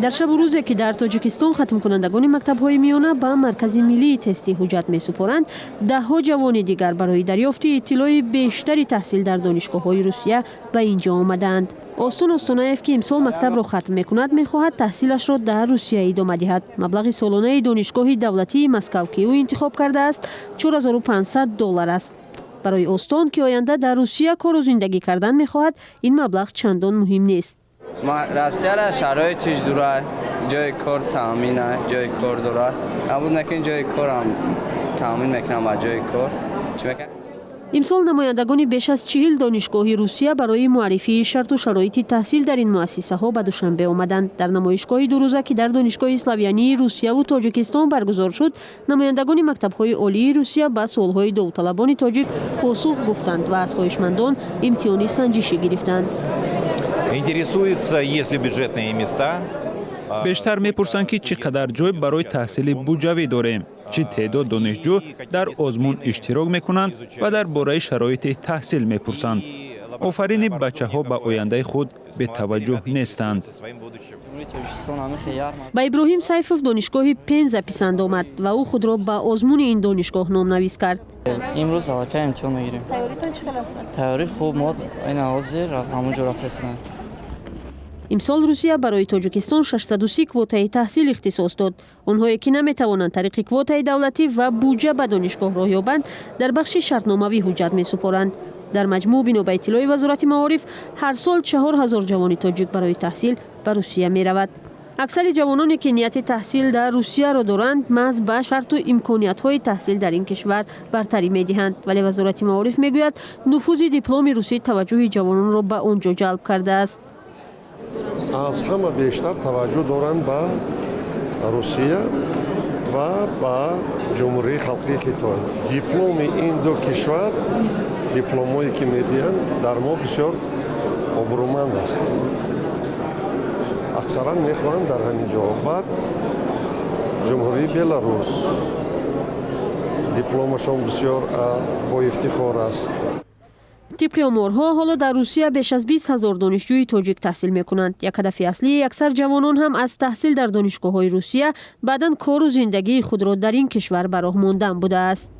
Дар шабу рӯзе, ки дар Тоҷикистон хатмкунандагони мактабҳои миёна ба Маркази миллии тестӣ ҳуҷҷат месупоранд, даҳҳо ҷавони дигар барои дарёфти иттилои бештари таҳсил дар донишгоҳҳои Русия ба ин ҷо омадаанд. Остон Остонаев, ки имсол мактабро хатм мекунад, мехоҳад таҳсилашро дар Русия идома диҳад. Маблағи солонаи Донишгоҳи давлатии Москав, ки ӯ интихоб кардааст, 4500 доллар аст. Барои Остон, ки оянда дар Русия кору зиндагӣ кардан мехоҳад, ин маблағ чандон муҳим нест. Россияра шароитиш дура, ҷои кор таъмина, ҷои кор дорад. Набуд мекунӣ, ҷои корам таъмин мекунам ба ҷои кор. Чӣ мекунам? Имсол намояндагони беш аз 40 донишгоҳи Русия барои муаррифии шарту шароити таҳсил дар ин муассисаҳо ба Душанбе омаданд. Дар намоишгоҳи дурӯза, ки дар Донишгоҳи славянии Русияву Тоҷикистон баргузор шуд, намояндагони мактабҳои олии Русия ба суолҳои довталабони тоҷик посух гуфтанд ва аз хоҳишмандон имтиҳони санҷишӣ гирифтанд. Интересуются, есть ли бюджетные места. Бештар мепурсанд, ки чӣ қадар ҷой барои таҳсили буҷавӣ дорем, чӣ теъдод донишҷӯ дар озмун иштирок мекунанд ва дар бораи шароити таҳсил мепурсанд. Офарини бачаҳо, ба ояндаи худ бетаваҷҷӯҳ нестанд. Ба Иброҳим Сайфов донишгоҳи Пенза писанд омад ва ӯ худро ба озмуни ин донишгоҳ номнавис кард. Имрӯз аллакай имтиҳон мегирем. Тайёрӣ хуб, мо ина ҳозир ҳамон ҷо рафта истодем. Имсол Русия барои Тоҷикистон 630 квотаи таҳсил ихтисос дод. Онҳое, ки наметавонанд тариқи квотаи давлатӣ ва буҷа ба донишгоҳ роҳ ёбанд, дар бахши шартномавӣ ҳуҷҷат месупоранд. Дар маҷмӯъ, бино ба иттилои Вазорати маориф, ҳар сол 4000 ҷавони тоҷик барои таҳсил ба Русия меравад. Аксари ҷавононе, ки нияти таҳсил дар Русияро доранд, маҳз ба шарту имкониятҳои таҳсил дар ин кишвар бартарӣ медиҳанд. Вале Вазорати маориф мегӯяд, нуфузи дипломи русӣ таваҷҷӯҳи ҷавононро ба он ҷо ҷалб кардааст. Аз ҳама бештар таваҷҷӯҳ доранд ба Русия ва ба Ҷумҳурии Халқии Хитой. Дипломи ин ду кишвар, дипломҳое ки медиҳанд, дар мо бисёр обрӯманд аст. Аксаран мехоҳанд дар ҳамин ҷо. Баъд Ҷумҳурии Беларус, дипломашон бисёр боифтихор аст. Тибқи оморҳо, ҳоло дар Русия беш аз 20 000 донишҷӯи тоҷик таҳсил мекунанд. Як ҳадафи аслии аксар ҷавонон ҳам аз таҳсил дар донишгоҳҳои Русия баъдан кору зиндагии худро дар ин кишвар ба роҳ мондан будааст.